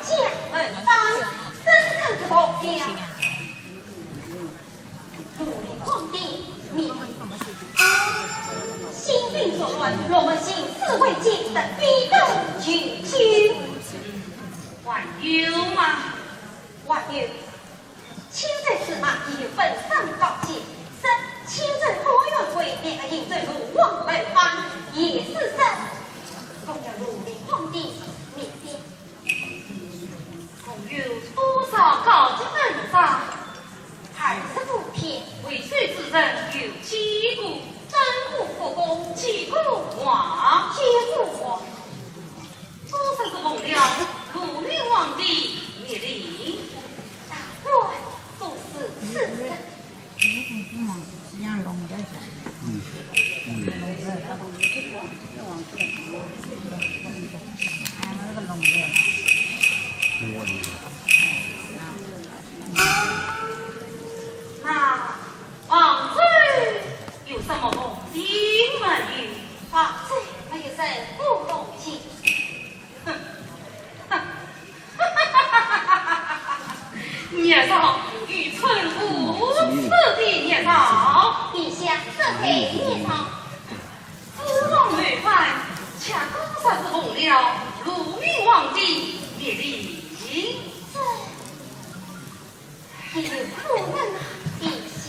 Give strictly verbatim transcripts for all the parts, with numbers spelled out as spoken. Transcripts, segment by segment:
将门当，深深是不想。武林皇帝，你心病作乱，若问心思未静，怎比得群君？还有吗？还有，卿在此嘛，已有本生告诫，说卿在花园会，免得引得鲁王谋反，也是说，奉了武林皇帝，你 共有多少高级文章？二十五篇。为首之人有几个？真武国公几个王？几个王？多少是奉了鲁明皇帝密令？大概都是四十。 那王妃有什么动静没有？啊，这没有什么动静。 哼，哼，哈哈哈哈哈哈！孽障愚蠢无知的孽障！陛下，这才孽障。父王谋反，恰刚刚是奉了鲁明皇帝密令。这，这有可能啊，陛下。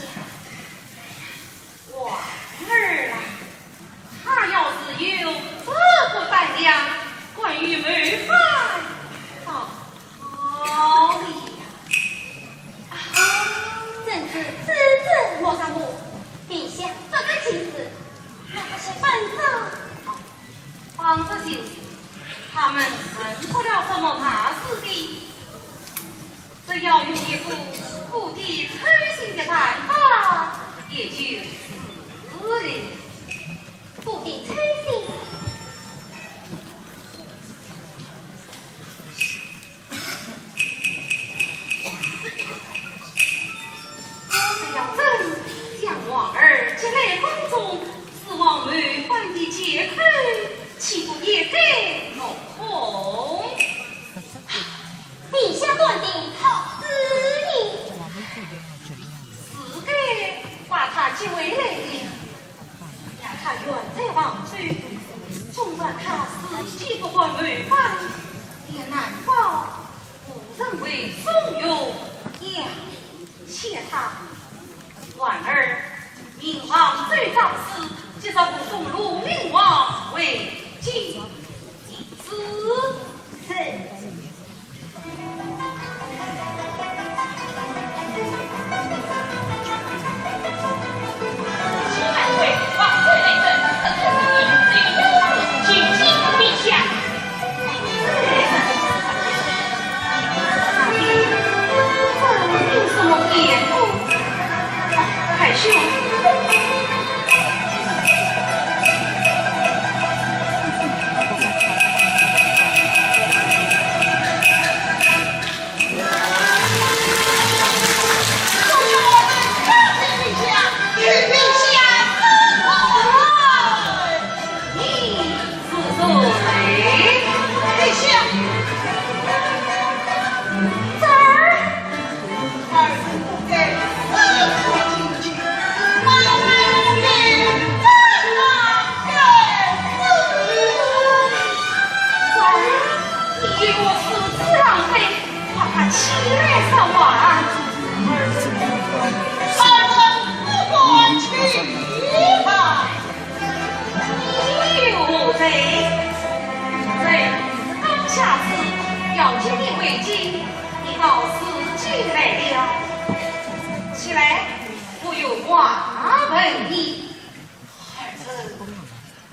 王儿啊，他要是有这个胆量，敢于谋反，倒好了呀。啊，朕是支持莫扎木，陛下这个亲事，那些反正，反正就是他们成不了什么大事的。 只要用一个故地抽薪的办法，也就是了。故地抽薪。只要朕将王儿接来宫中，是王谋反的借口，岂不掩盖无空？ 陛下断定好主意。是该把他接回来了，让他远在王府，纵然他自己不敢谋反，也难保无人会怂恿呀。且他，婉儿，命王周章事，即日护送鲁明王回京。 是。你有何罪？臣刚下旨要接你回京，你倒自己来了。起来，我有话问你。儿臣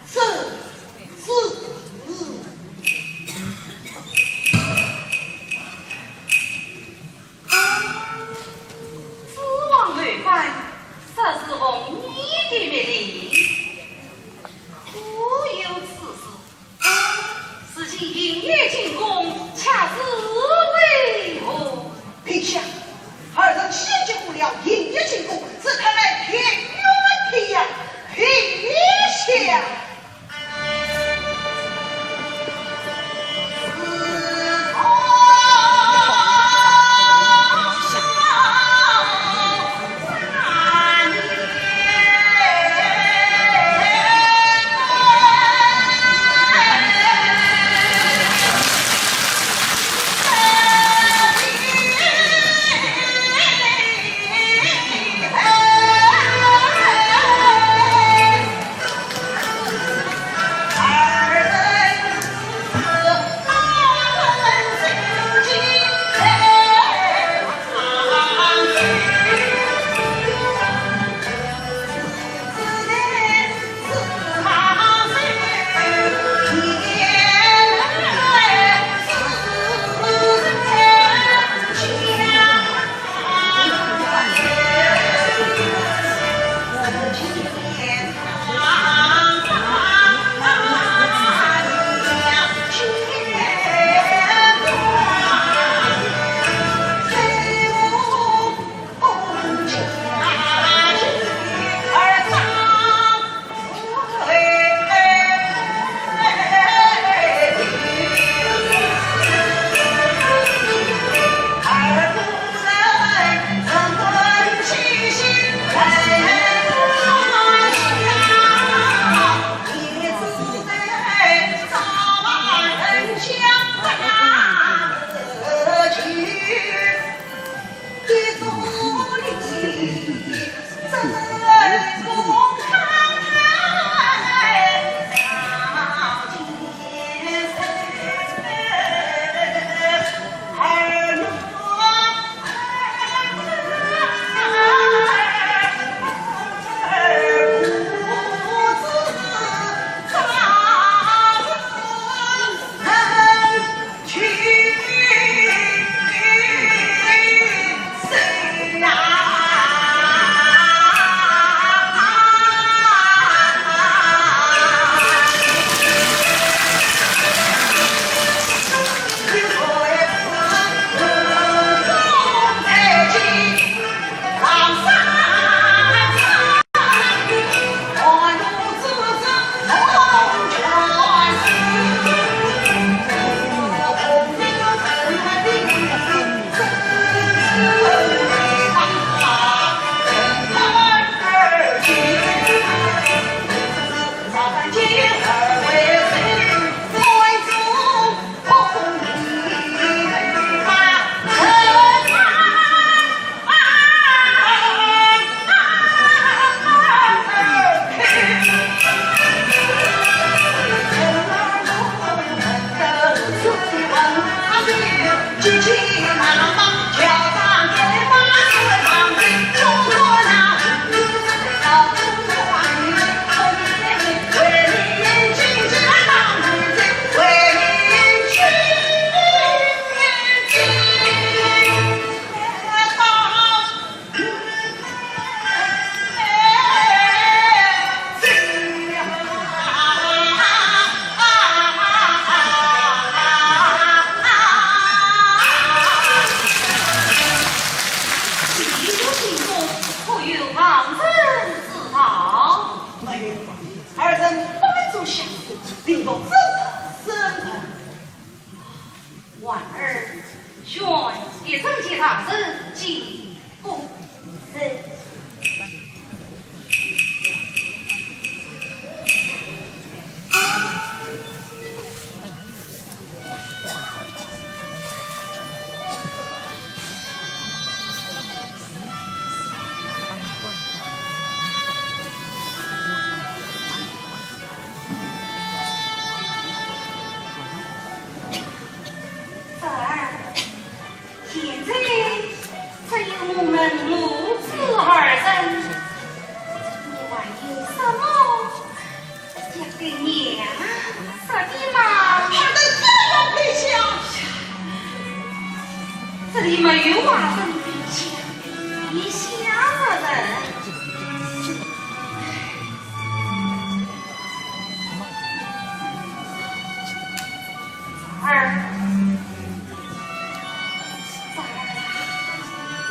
遵旨。 父王谋反，实是奉你的密令，可有此事？如今营业进宫，恰是为何？陛下，儿臣先接过了营业进宫，是他来骗我们的呀，陛下！一声接上人进宫。是。侄儿，现在只有我们母子二人，你还有什么想对娘说的吗？儿等皆要跪下。这里没有话，只能跪下，跪下不成。 儿，儿啊，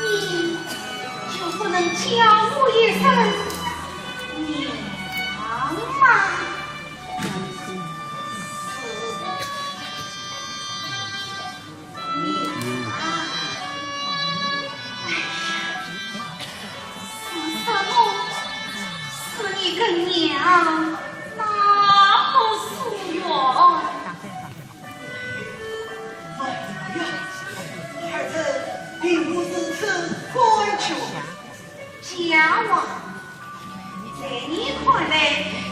你就不能叫我一声娘吗？是。 你啊，哎呀，是什么使你跟娘那么疏远？哎呀，儿子并不是此苦衷。 家王，在你看来，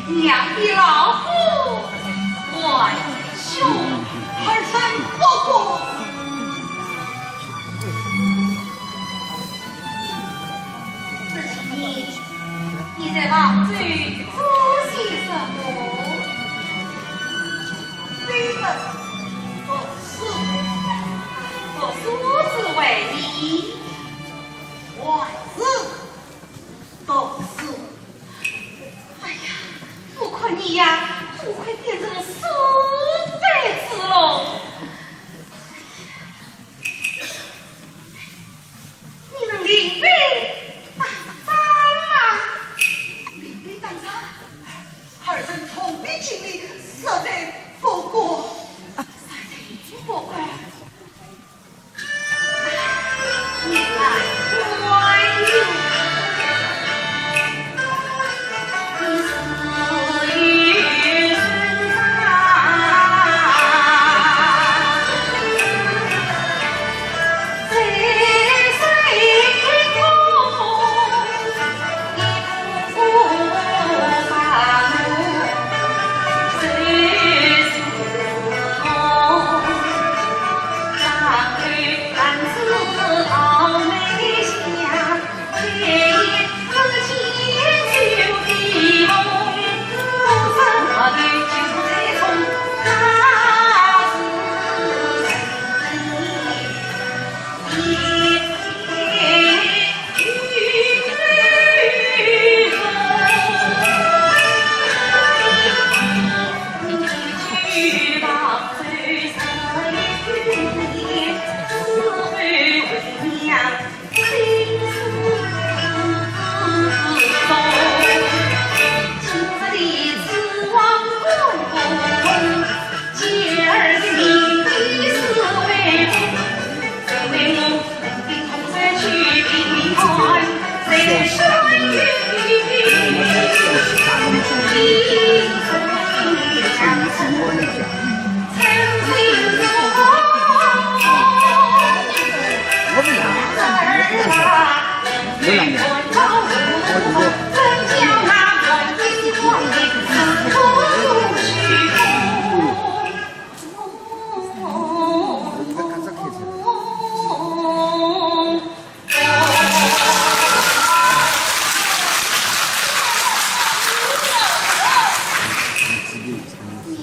娘比老虎还凶。儿臣不过。这几年，你在杭州做些什么？为了读书。读书之外呢？还是 读书。哎呀，我看你呀，都快变成书呆子喽。你能领兵打仗吗？领兵打仗？儿臣从未经历，实在不敢。实在不敢。 你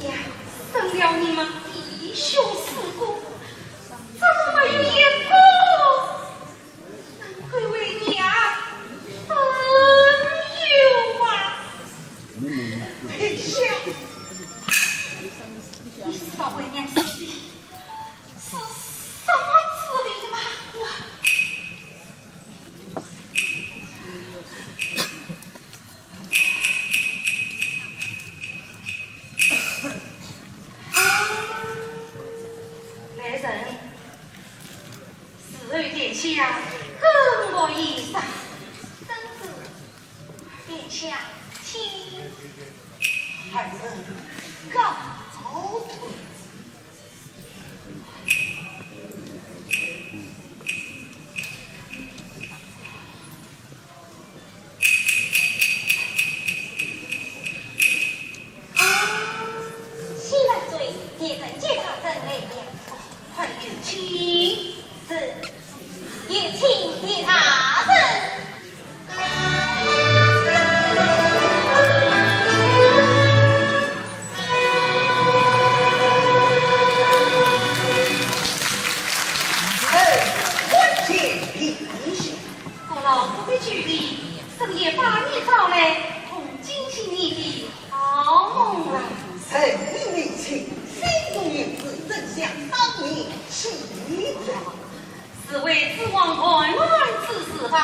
呀，生了你们弟兄四个，怎么没有一个能够为娘对殿下更无一伤。真是殿下请。孩儿告退。 啊，新来追，你等见他人来了。快有请。是，有请李大人。哎，参见李相。 父老不必拘礼，深夜把你召来，恐惊醒你的好梦啊。臣女年轻，心中有事，怎想当面启禀。是为子王患难之事吧？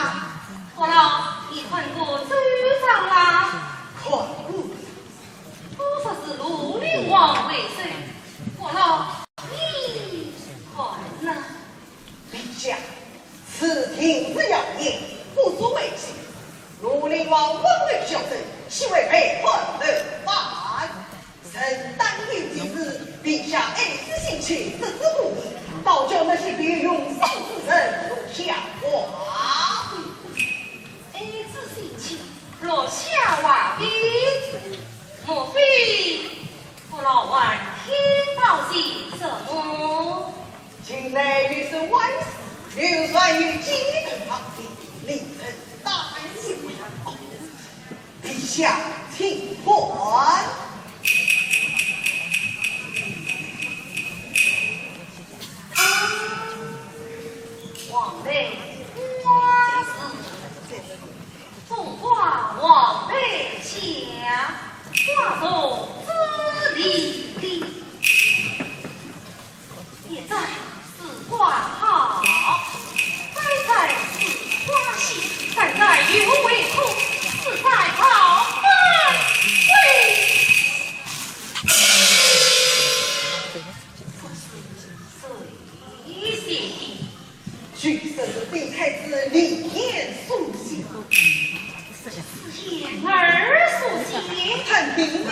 父老，你看过周章啦？看过。都说是绿林王为首，父老，你看呢？ 陛下，此情是谣言，不足为奇。绿林王枉为小生，岂为被判谋反？臣当有一事，陛下爱子心切，责之不言，倒叫那些流云坊之人落下话。爱子心切，落下话的，莫非 父老还听到些什么？近来有事官司，流传于街头巷尾，令人担心。陛下，请看。啊，王妃，官司。 风花王妃驾，花容之丽丽。一簪似花好，百簪似花稀，三簪又为何？四簪好满位。 谁写的？据说是禀太子李渊所写。是言儿所写。肯定的。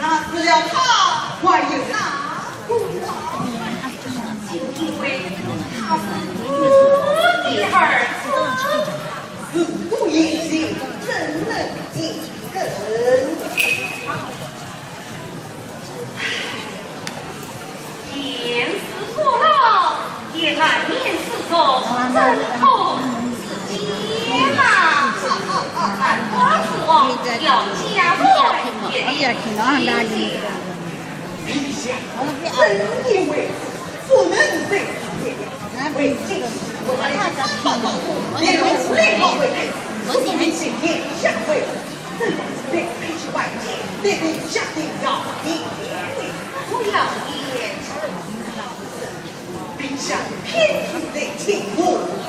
那除了他，还有哪个？就因为他是我的儿子。事不宜迟，怎能停更？年事过老，也难免是种阵痛之间嘛。难怪父王要加重一点。 陛下，朕以为不能再拖延了，为今我还是发报告诉内务内老为太子，说明今天下跪，朕要准备开启晚宴，内务下定要明天为止。不要言辞。 陛下偏偏在情我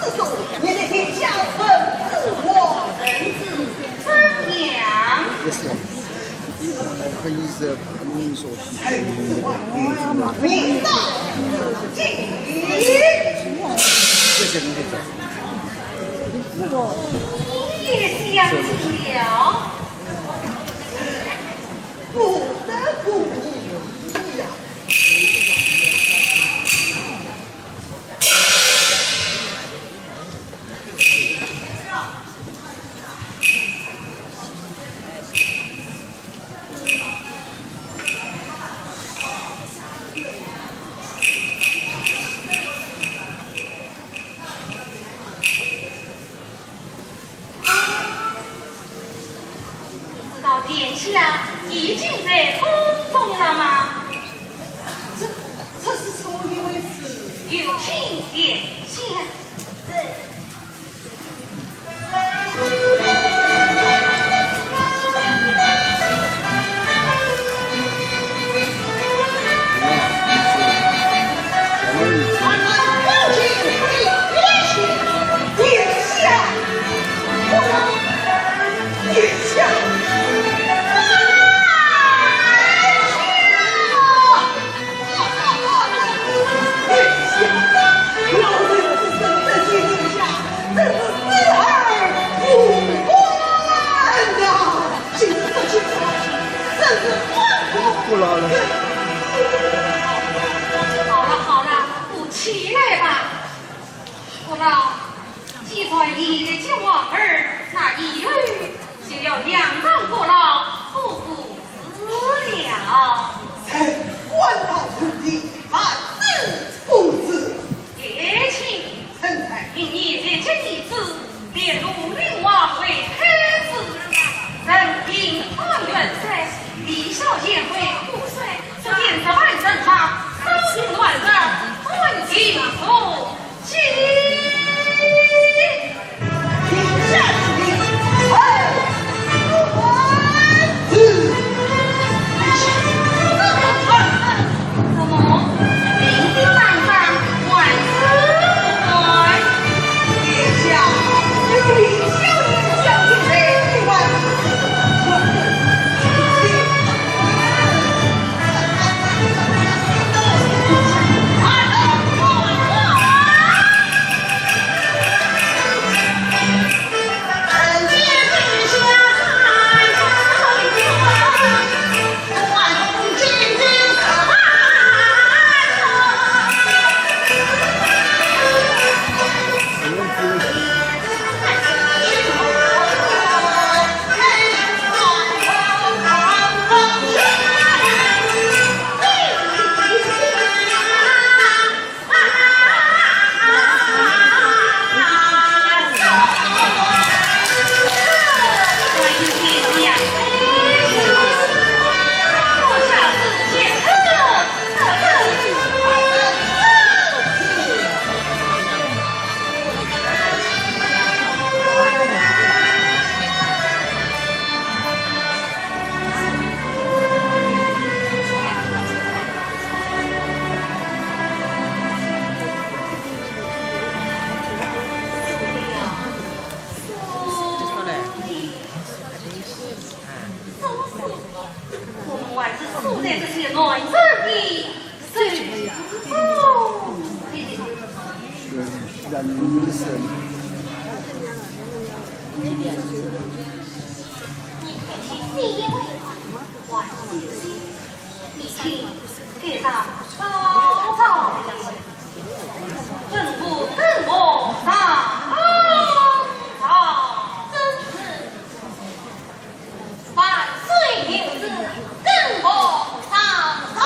之中，你的天下臣子我臣子怎样？臣子万年，你到如今。你也想了。不得不呀。 不知道殿下已经在宫中了吗？这，这是怎么一回事？有请殿下。老臣只身得见陛下，真是死而无憾呐！今日这件事情，真是万不可。不劳了。好了好了，都起来吧。 不劳，既然你的救王儿，那以后就要仰仗不劳不顾之了。臣官到如今，万事不辞。爱卿，臣在。命你再接弟子，立鲁陵王为太子，任命状元帅，立骁前为副帅， 这便是万人马，三军万人，万军无忌。天下之名，臣不敢。什么？领兵打仗，万事不敢？殿下，有李小姐小姐在，你万事不敢。我们还是输在这些男人的手中。你看，你也会天上高照天，吩咐灯火上照。真是万岁有旨，灯火上照。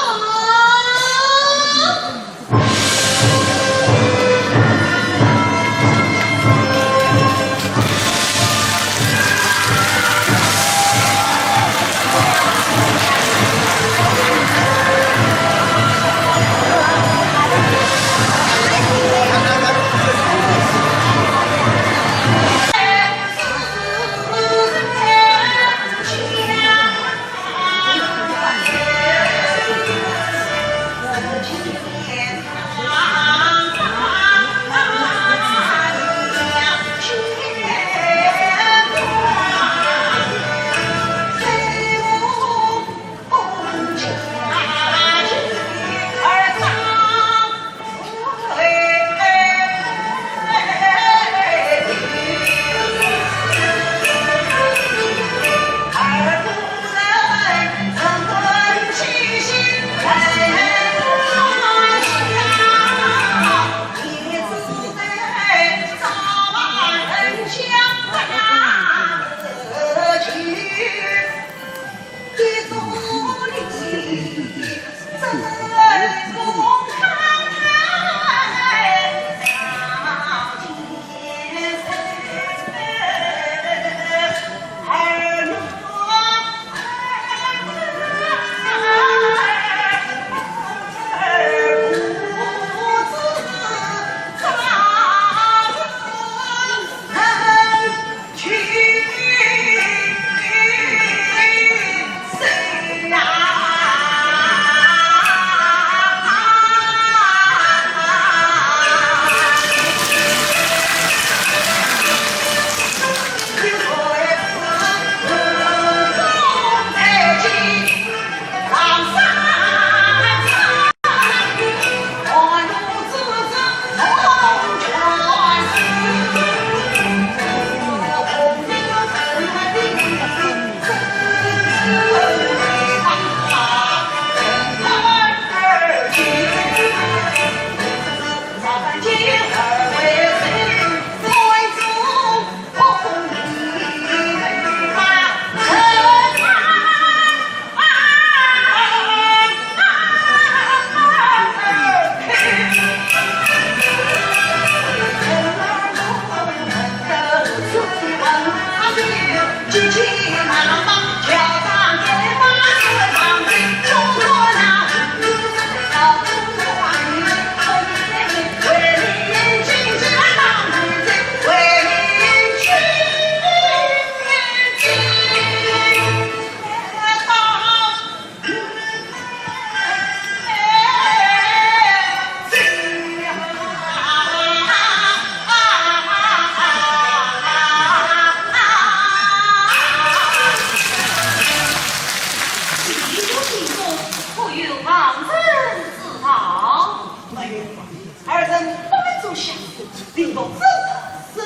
没有，二人不能做下事，令我怎生？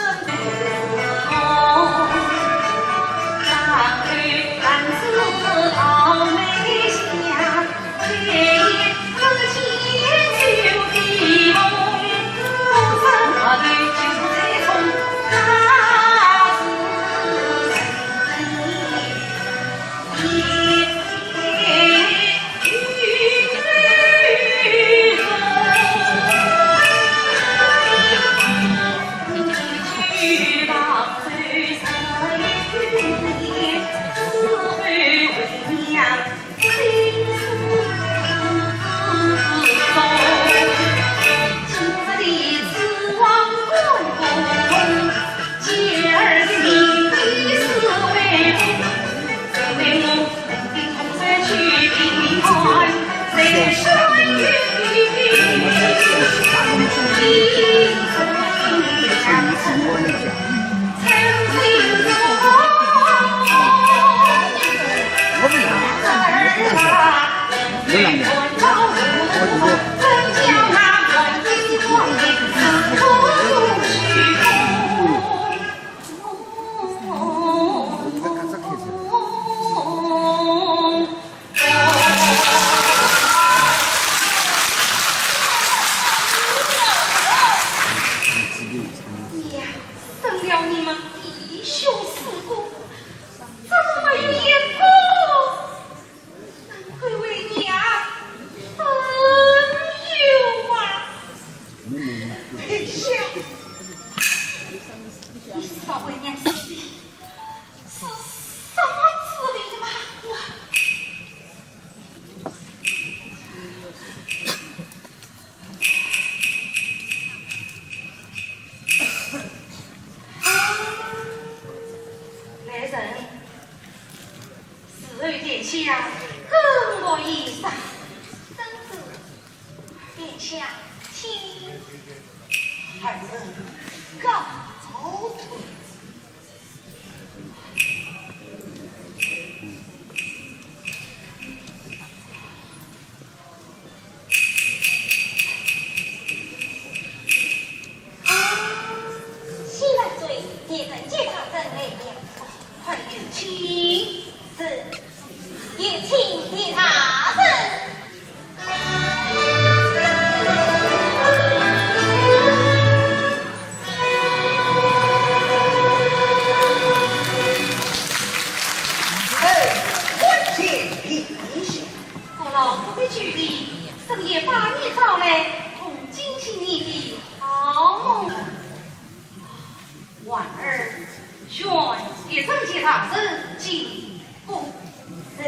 殿下，更落一声。圣旨，殿下，请。儿臣告退。 啊，谢万岁，贤臣接大人来了。快有请。是，有请谢大人。 哎，万岁殿下。我老夫的举礼，深夜半夜早来，恐惊醒你的好梦。婉儿，宣一声接大人进宫。是。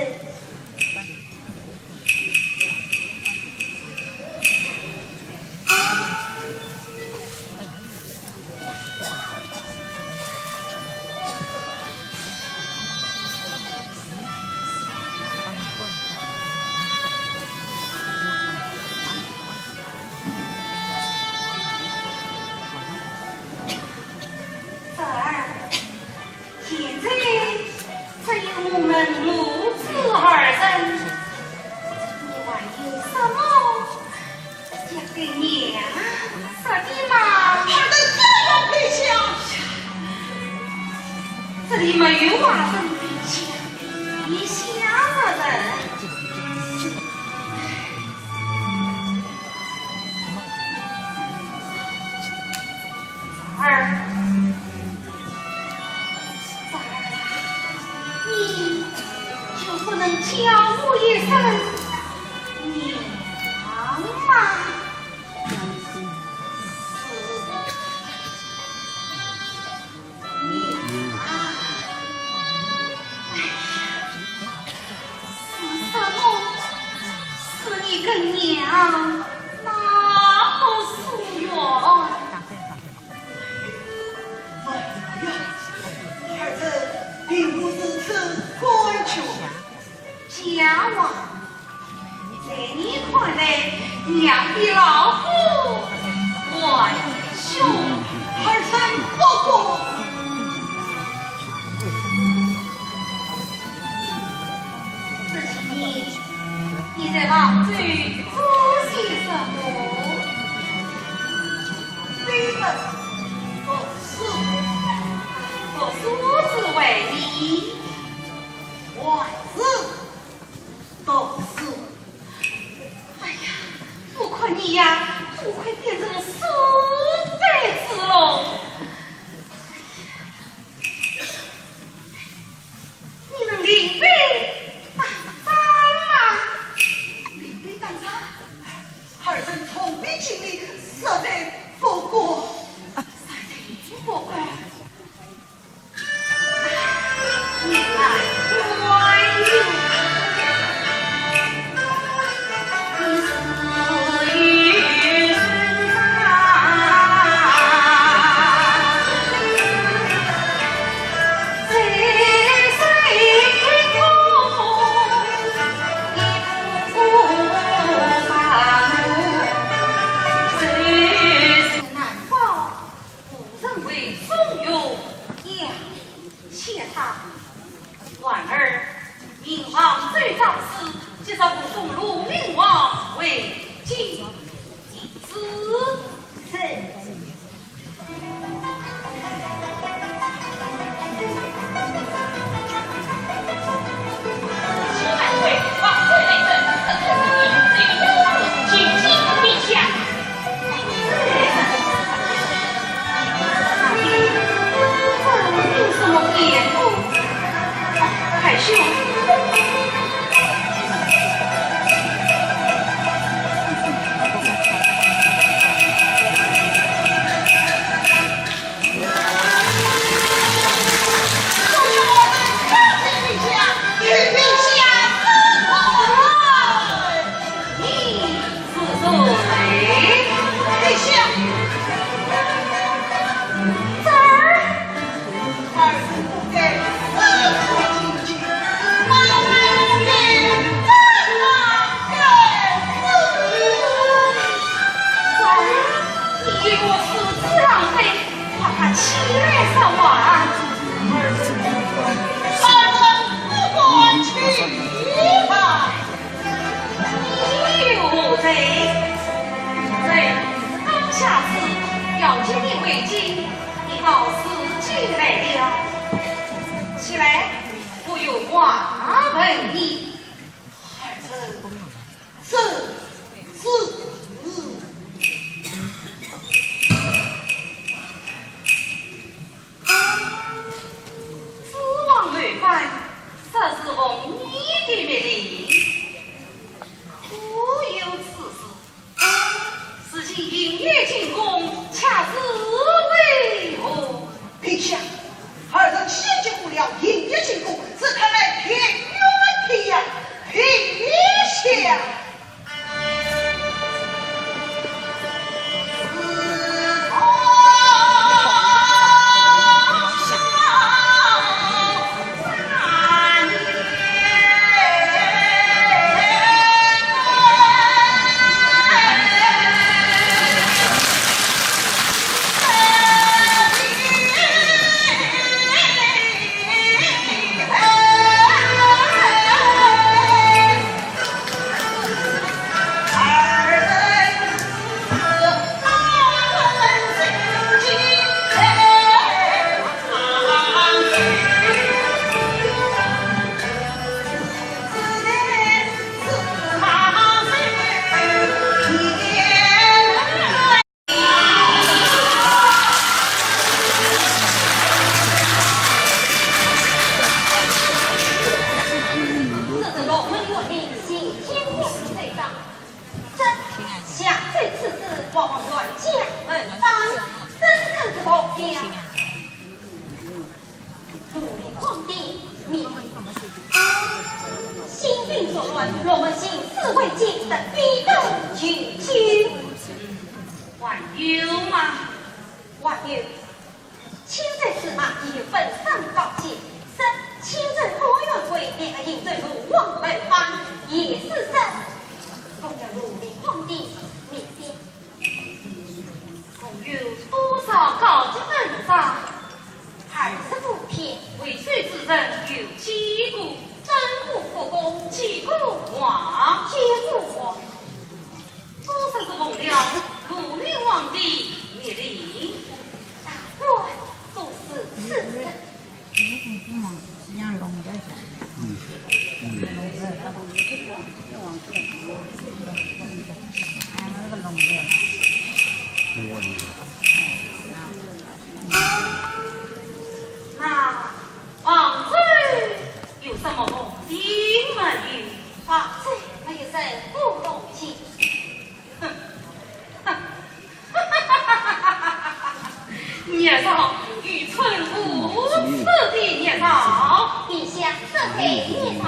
宝儿，现在只有我们母子二人，你还有什么 交给娘说的吗？儿臣遵命，陛下。这里没有话吩咐，你想什么？儿， 宝儿啊，你就不能叫我一声娘吗？是，娘啊。哎呀，是什么使你跟娘那么疏远？ 哎呀，儿臣并不是此关求。家王，在你看来，娘比老夫还凶。儿臣不过。 这几年，你在杭州做些什么？非但读书，读书之外呢？还是读书。哎呀，我看你呀，都快变成书呆子喽。 你能领兵打仗吗？领兵打仗？儿臣从未经历，实在不敢。实在不敢。你来，我来。 谢他。婉儿，明王奏章书，即是武松、陆明王为京师。是。来，我有话问你。儿臣遵旨。啊，子王谋反，说是奉你的密令，可有此事？ 如今营业进宫，恰是为何？陛下，儿臣先接过了营业进宫，是他来骗我们的呀，陛下。这是龙门院的行天殿之罪状。这下罪此事，往往冤家门当，怎敢不报呀？ 奴婢皇帝，你心病作乱，若没行事为敬，这必得绝经。还有吗？还有，千岁司马懿本身高洁，说千岁和元帅两个营中，鲁王谋反，也是说，奉了奴婢皇帝密令。 共有多少高级文章？二十五篇。为首之人有几个？曾国府公，几个王？几个王？都说是奉了鲁明王的密令。大官都是此人。 那王妃有什么动静没有？王妃没有任何动静。 孽障，愚蠢无耻的孽障！陛下赦罪，孽障。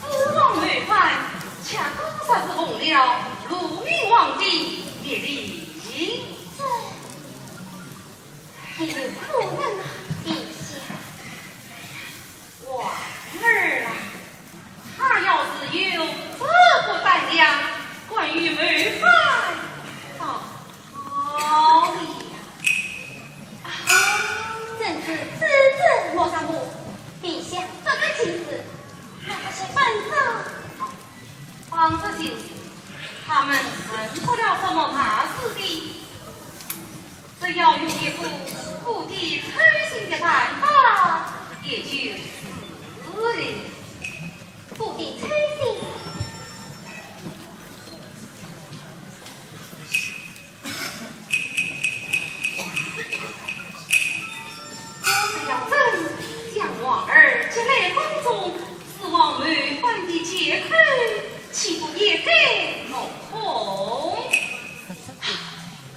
子王谋反，恰可说是奉了鲁明王的密令。这，这有可能啊，陛下。 王儿啊，他要是有这个胆量，关羽谋反，到哪里呀？啊，朕知，知，知，莫上路。陛下，这个就是，那些班长。班长就是，他们成不了什么大事的。 只要用一个无地偷腥的办法，也就是了。无地偷腥。只要朕将王儿接来宫中，子王谋反的借口，岂不也该落空？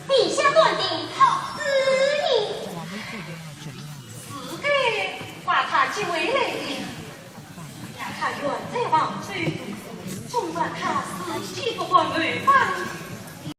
陛下断定好主意。是该把他接回来的，让他远在黄州，纵然他自己不敢谋反，